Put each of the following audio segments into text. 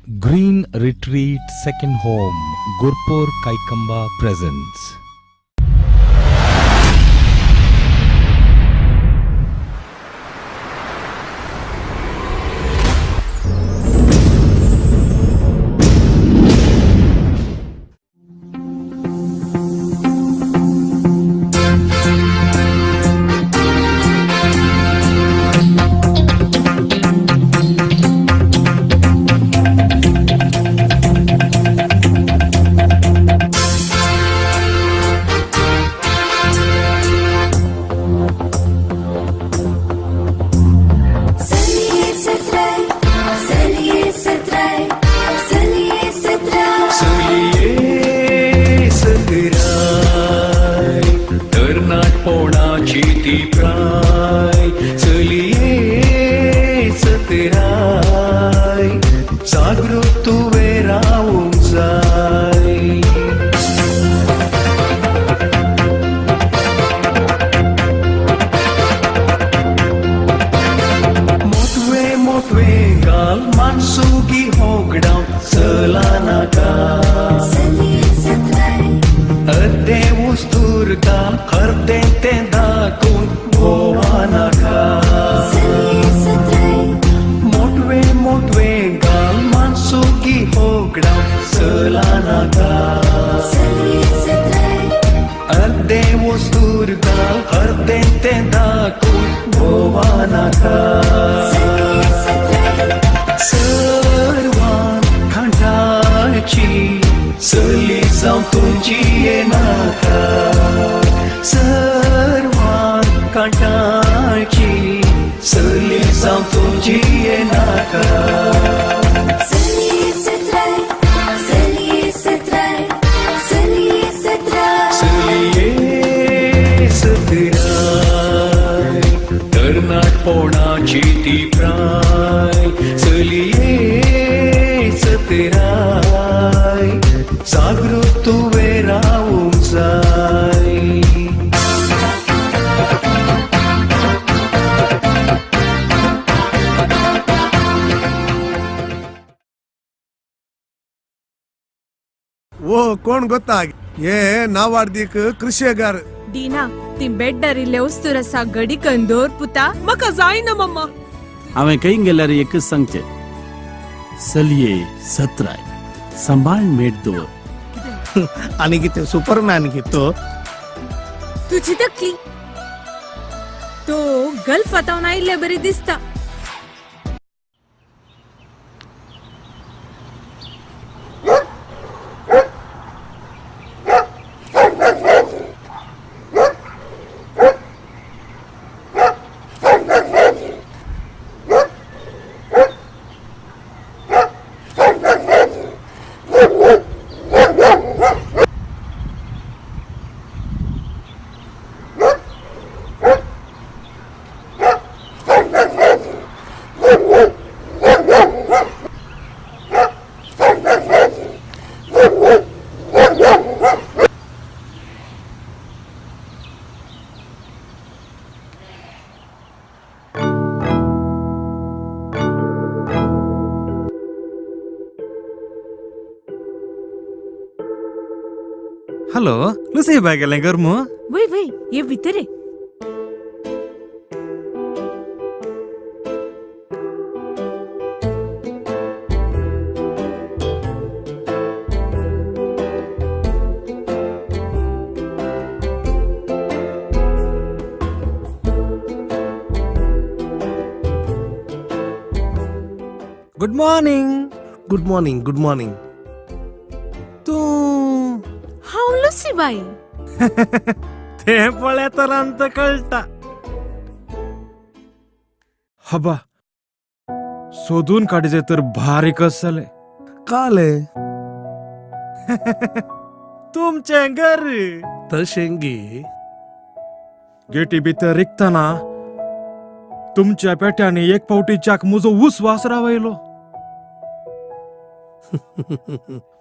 Green Retreat Second Home, Gurpur Kaikamba presents. चलिए सतराय, चलिए सतराय, चलिए सतराय। चलये सतराय तरणाटपणाची ती प्राय चलये सतराय जागृत तुवें रावूंक जाय. मोटवे मोटवे घाल मानसुगी होगडाव चला नाका. चलिए सतराय, अर्दें वस्तूर घाल अर्दें तें दाखोवन भोवा नाका. चलिए सतराय, मोटवे मोटवे घाल मानसुगी होगडाव चला नाका. चलिए सतराय, अर्दें वस्तूर घाल अर्दें तें दाखोवन भोवा नाका. चलिए सतराय, सर्वान खांडाची चली जावं तुमची येनाका. सर्वान कांटाची चली जावं तुमची येनाका. चलिए सतराय, चलिए सतराय, चलिए सतराय। चलये सतराय तरणाटपणाची ती प्राय चलये सतराय जागृत तुवें रावूंक जाय. ಓ ಕೋಣ ಗೊತ್ತಾ ಏ ನಾವಾಡ್ದಿಕ್ ಕೃಷಿಗಾರ. दीना ती बेड्डार इल्ले वस्तूर आसा गडी कंदोर पुता म्हाका जायना मम्मा. हांवें खंय गेल्यार एकच सांगचें, चलये सत्राय सांबाळ मेट दवर. आणि किती सुपरमॅन घेतो. तुजी तकली तो गल्फातावन आयिल्ले बरी दिसता. हॅलो लुसी बाय गेलें गर्म. वय वय ये भितर ये. Good morning. Good morning, good morning. तूं हांव लुसी बाई. ते पळयतना अंत कळटा. हबा सोदून काडचे तर बारीकच जालें. काले तुमचें घर तशें गे. गेटी भितर रिगतना तुमच्या पेट्यांनी एक फावटी च्याक म्हजो उस्वास रावयलो.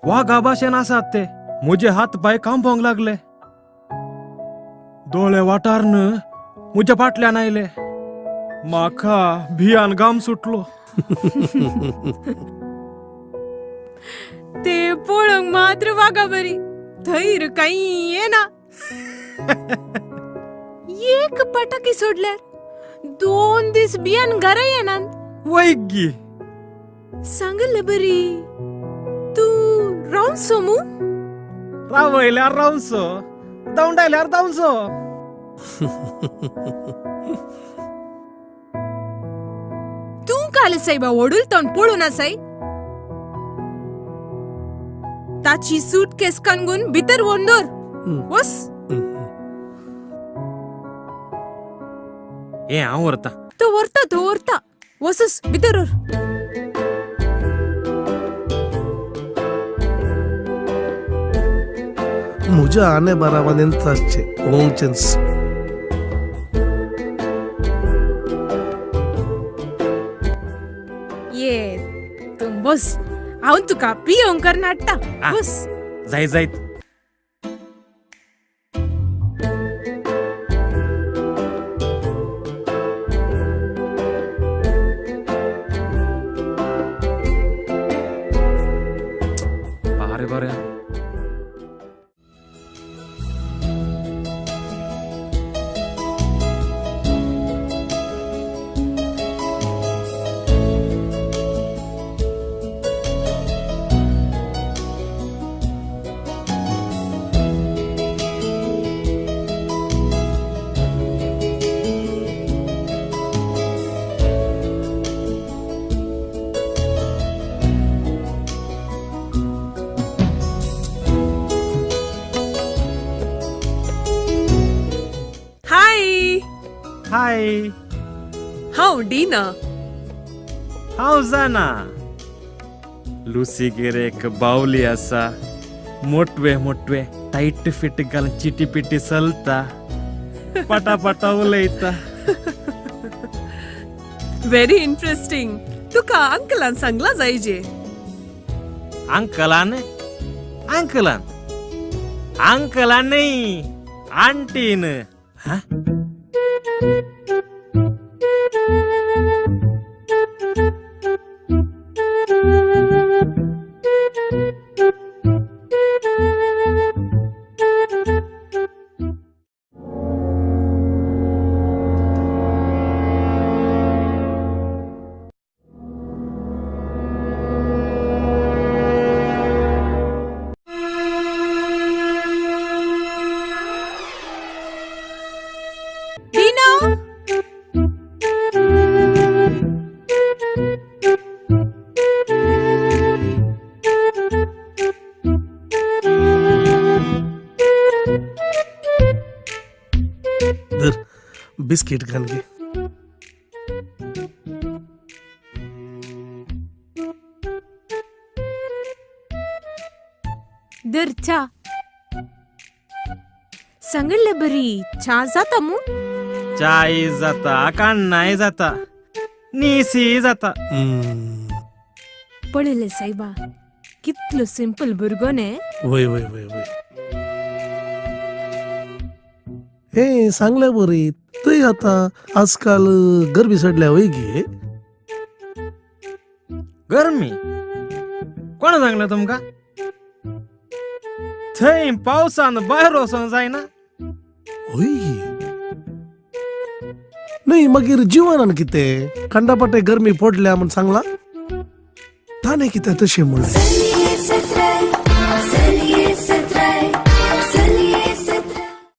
वागा भाशेन आसात ते म्हजे हात पांय कांपोंक लागले. दोळे वाटारन म्हज्या फाटल्यान आयले. म्हाका भियान घाम सुटलो. ते पळोवंक मात्र वागा बरी, थैर कांय येना. एक पटाकी सोडल्यार 2 दीस बियान घरा येनात. वैगी. सांगले बरी, तूं रावसो मू? रावयल्यार रावसो, दवंडायल्यार धांवचो. तूं काल सायबा वडूल तोंड पळोवन आसाय. ताची सूटकेस कानगून भितर व्हरून दवर. वस. हे हांव व्हरता. तो व्हरता, तो व्हरता. वसस भितर व्हर. म्हज्या आने बाराबानेन आसचे उलोवचेंच. ये तूं बस, हांव तुका पियोवंक करून हाडटा. बस. जाय जायत. बारे बरें. हाय. हाय. हांव डीना. हांव जाणा, लुसीगेर एक बावली आसा, मोटवे मोटवे टायट फिट घालून चिटी पिटी चलता, पटापटा उलयता. Very interesting. तुका अंकलान सांगला जायजे. अंकलान अंकलान अंकलान न्ही, आंटीन. हा? डीना. धर बिस्किट घाल घे. धर च्या. सांगले बरी, च्या जाता मू? चाय जाता, काण्णाय जाता, नीसी जाता. पळयलें सायबा, कितलो सिंपल भुरगो न्ही. वय वय वय वय. हे सांगले बरी, थंय आतां आजकाल गरमी चडल्या वय गे. गरमी कोण सांगलें तुमकां? थंय पावसान भायर वचोंक जायना. वय गे. न्ही मागीर जिवनान कितें खंडापाटे गरमी पडल्या म्हूण सांगला ताणें कितें तशें म्हणलें.